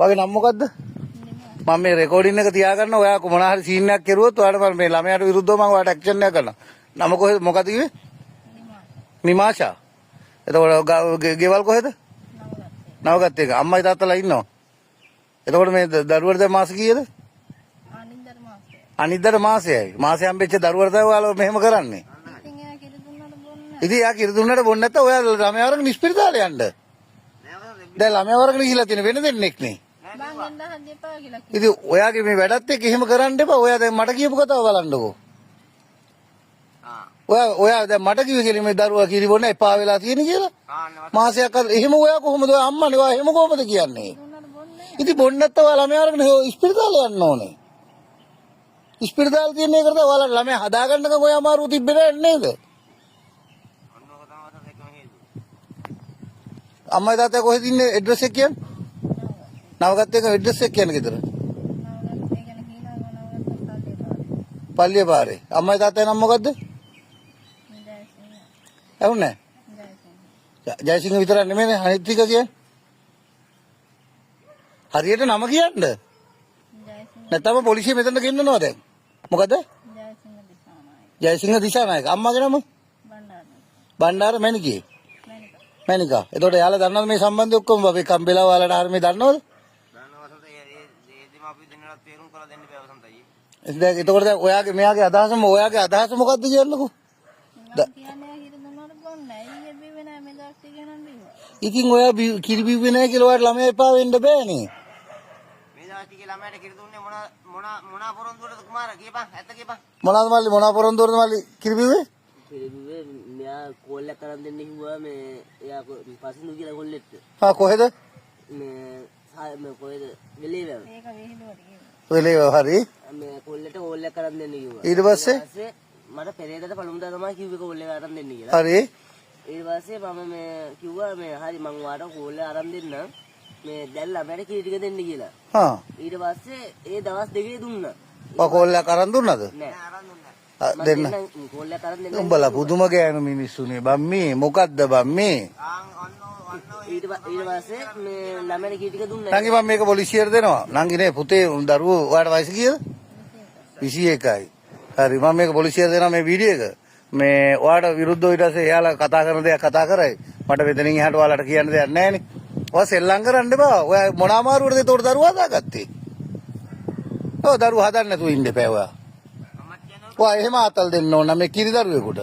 ඔයාගේ නම මොකද්ද? මම මේ රෙකෝඩින් එක තියාගන්න. ඔයා මොන හරි සීන් එකක් කෙරුවොත් ඔයාට මම මේ ළමයාට විරුද්ධව මම ඔයාට ඇක්ෂන් එකක් කරනවා. නම කොහෙද, මොකද කිව්වේ? නිමාෂා. එතකොට ගෙවල් කොහෙද? නවගත් එක. අම්මයි තාත්තලා ඉන්නවා. එතකොට මේ දරුවට දැන් මාස කීයද? අනිද්දාට මාසය. අනිද්දාට මාසයයි. මාසය හම්බෙච්ච දරුවට තමයි ඔයාලා මෙහෙම කරන්නේ. ඉතින් එයා කිරි දුන්නාට බොන්නේ. ඉතින් එයා කිරි දුන්නාට බොන්නේ නැත්තම් ඔයා ළමයා අරගෙන ඉස්පිරිතාලේ යන්න. දැන් ළමයා අරගෙන ගිහිලා තියෙන වෙන දෙන්නෙක් නේ. බං එන්න හදි එපා කියලා කිව්වා. ඉතින් ඔයාගේ මේ වැඩත් එක්ක එහෙම කරන්න එපා. ඔයා දැන් මට කියපු කතාව බලන්නකෝ. ඔයා ඔයා දැන් මට කිව්වේ කියලා මේ දරුවා කිරි බොන්න එපා වෙලා තියෙන කියලා. මාසයක් අතර එහෙම ඔයා කොහොමද, ඔයා අම්මනේ, ඔයා එහෙම කොහොමද කියන්නේ? දුන්නාට බොන්නේ. ඉතින් බොන්න නැත්තම් ඔයා ළමයා අරගෙන ඉස්පිරිතාලේ යන්න ඕනේ. ඉස්පිරිතාලේ තියෙන එකට තමයි ඔයාලා ළමයා හදාගන්නකම් ඔය අමාරුව තිබ්බේ නෑ නේද? අම්මයි තාත්තයි කොහෙද ඉන්නේ, ඇඩ්‍රස් එක කියන්නේ? නවගත් එක ඇඩ්‍රස් එක කියන්නේ ගෙදර. නවගත් ඒ කියන්නේ කීනාව නවගත් පල්ලිය පාරේ. පල්ලිය පාරේ. අම්මයි තාත්තයි නම මොකද්ද? ජයසිංහ. ඇහුන්නේ ජයසිංහ. නෑ. ජයසිංහ විතරක් නෙමෙයිනේ, අනිත් ටික කියන්නේ. හරියට නම කියන්න. ජයසිංහ. නැත්තම් පොලිසිය මෙතනට ගෙන්නනවා දැන්. මොකද? ජයසිංහ දිසානායක. ජයසිංහ දිසානායක. අම්මගේ නම? බණ්ඩාර. බණ්ඩාර මැණිකේ. මැණික. මැණිකා. එතකොට එයාලා දන්නවද මේ සම්බන්ධය ඔක්කොම? අපි කම්බෙලා ඔයාලට හරිය මේ දන්නවද? දන්නවා වසන්ත, ඒ ඒ ඒ දෙමාපිය දෙන්නටත් තේරුම් කරලා දෙන්න බෑ වසන්ත අයියේ. ඉතින් දැන් එතකොට දැන් ඔයාගේ මෙයාගේ අදහසම, ඔයාගේ අදහස මොකද්ද කියන්නකෝ? මං කියන්නේ එයා කිරි දුන්නාට බොන්නේ. ඊයේ බිව්වේ නෑ, මේ දවස් ටික නම් බිව්වා. ඉතින් ඔයා කිරි බිව්වේ නෑ කියලා ඔයාට ළමයා එපා වෙන්න බෑනේ. මේ දවස් ටිකේ ළමයාට කිරි දුන්නේ මොන මොන මොන පොරොන්දුවටද කුමාර, කියපන්, ඇත්ත කියපන්. මොනවාද මල්ලි, මොනවා පොරොන්දුවටද මල්ලි කිරි බිව්වේ? පිළිබිඹේ මෙයා කෝල් එකක් අරන් දෙන්න කිව්වා, මේ එයා පසින්දු කියලා කොල්ලෙක්ට. හා, කොහෙද? මේ මේ කොහෙද, වෙලේ වැව. ඒක විහිළුවට කිව්වා. වෙලේ හරි. මේ කොල්ලෙට කෝල් එකක් අරන් දෙන්න කිව්වා. ඊට පස්සේ? මට පෙරේදට පළමුදා තමයි කිව්වේ කෝල් එක අරන් දෙන්න කියලා. හරි. ඊට පස්සේ මම මේ කිව්වා මේ හරි මං ඔයාට කෝල් එක අරන් දෙන්නම්, මේ දැන් ළමයට කිරි ටික දෙන්න කියලා. හා. ඊට පස්සේ ඒ දවස් දෙකේ දුන්නා. ඔය කෝල් එකක් අරන් දුන්නද? නෑ. අරන් දුන්නා. ආ, මං දෙන්න. දෙන්නම්, කෝල් එකක් අරන් දෙන්න. උඹලා පුදුම ගෑනු මිනිස්සුනේ බම්, මේ මොකද්ද බම් මේ? ආන් ඔන්න ඔන්න ඔය ඊට පස්සේ මේ ළමයට කිරි ටික දුන්නා. නංගි, මම මේක පොලිසියට දෙනවා. නංගි නේ පුතේ, දරුවෝ ඔයාට වයස කීයද? 21යි. හරි, මම මේක පොලිසියට දෙනවා මේ වීඩියෝ එක. මේ ඔයාට විරුද්ධව ඊට පස්සේ එයාලා කතා කරන දේක් කතා කරයි. මට මෙතනින් එහාට ඔයාලට කියන්න දෙයක් නැහැ නේ. ඔයා සෙල්ලම් කරන්න එපා. ඔයා මොන අමාරුවටද ඒතකොට දරුවා හදාගත්තේ? ඔව්, දරුවා හදන්න නැතුව ඉන්න එපා ඔයා. මමත් කියනවා. ඔයා එහෙම ආතල් දෙන්න ඕන මේ කිරි දරුවෙකුට.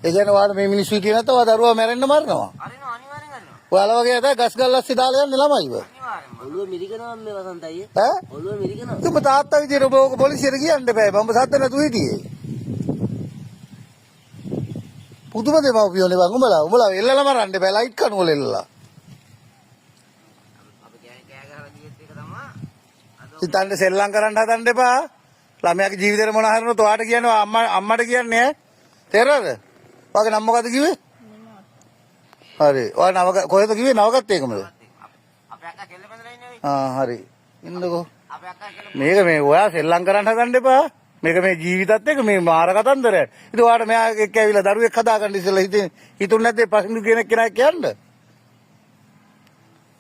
ඒ කියන්නේ ඔයාට මේ මිනිස්සු හිටියේ නැත්නම් ඔයා දරුවා මැරෙන්න මරනවා. අරිනවා, අනිවාර්යෙන් අරිනවා. ඔයාලා වගේ අය ගස් ගල් අස්සේ දාලා යන්නේ ළමයිව. අනිවාර්යෙන්ම. ඔළුව මිරිකනවා මේ වසන්ත අයියේ. ඈ? ඔළුව මිරිකනවා. උඹ තාත්තා විදියට ඔබ ඕක පොලිසියට කියන්න බෑ. මම සද්ද නැතුව හිටියේ. පුදුම දෙමව්පියෝනේ බං උඹලා. උඹලා එල්ලලා මරන්න බෑ ලයිට් කණු වල එල්ලලා. අපි කෑ කෑ ගහලා ගියෙත් එක තමයි. අද හිතන්න සෙල්ලම් කරන්න හදන්න එපා. ළමයාගේ ජීවිතේට මොන හරි වුණොත් ඔයාට කියන්නේ, අම්මා අම්මට කියන්නේ ඈ. තේරෙනවද? ඔයාගේ නම මොකද්ද කිව්වේ? හරි. ඔයා නවක කොහෙද කිව්වේ, නවගත් ඒකමද? අපේ අක්කා කෙල්ල බඳලා ඉන්නේ ඔය. ආ හරි. ඉන්නකෝ. අපේ අක්කා කෙල්ල. මේක මේ ඔයා සෙල්ලම් කරන්න හදන්න එපා. මේක මේ ජීවිතත් එක්ක මේ මාර කතන්දරයක්. ඉතින් ඔයාට මෙයා එක්ක ඇවිල්ලා දරුවෙක් හදාගන්න ඉස්සෙල්ලා හිතේ හිතුන්නේ නැද්ද ඒ පසින්දු කියන කෙනා එක්ක යන්න?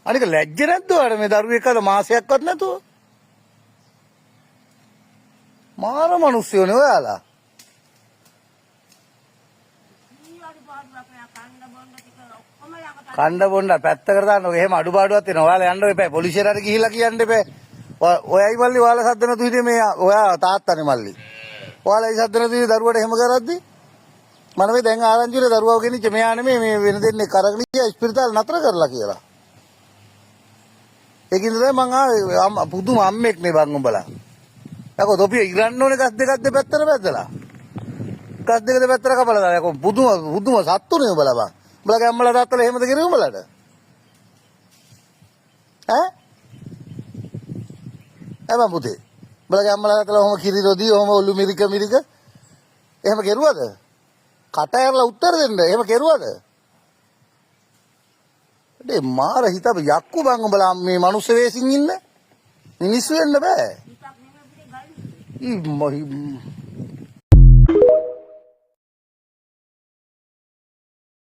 අනික ලැජ්ජ නැද්ද ඔයාට මේ දරුවෙක් හද මාසයක්වත් නැතුව? මාර මිනිස්සුයෝනේ ඔයාලා. කණ්ඩ බොණ්ඩ පැත්තකට දාන්න ඔය එහෙම අඩුපාඩුවක් තියෙනවා. ඔයාලා යන්න එපා. පොලිසියට හරි ගිහිල්ලා කියන්න එපා. ඔයයි මල්ලි, ඔයාලා සද්ද නැතුව හිටියේ, මේ ඔයා තාත්තනේ මල්ලි. ඔයාලා ඒ සද්ද නැතුව හිටියේ දරුවට එහෙම කරද්දි. මම මේ දැන් ආරංචි වෙලා දරුවව ගෙනිච්ච මෙයා නෙමෙයි, මේ වෙන දෙන්නෙක් අරගෙන ගියා ඉස්පිරිතාල නතර කරලා කියලා. ඒකින්ද තමයි මං ආවේ. පුදුම අම්මෙක් නේ බං උඹලා. යකෝ තොපිය ඉරන්න ඕනේ ගස් දෙකක් දෙපැත්තට බැදලා. ගස් දෙක දෙපැත්තට කපලා දාලා. යකෝ පුදුම පුදුම සත්තුනේ උඹලා බං. උඹලගේ අම්මලා තාත්තලා එහෙමද කරේ උඹලාට? ඈ? ඈ බං පුතේ. උඹලගේ අම්මලා තාත්තලා ඔහොම කිරි රොදි ඔහොම ඔලු මිරික මිරික එහෙම කෙරුවද? කට ඇරලා උත්තර දෙන්න. එහෙම කෙරුවද? ඩේ මාර හිතප යක්කු බං උඹලා, මේ මනුස්ස වෙසින් ඉන්න මිනිස්සු වෙන්න බෑ. ඊ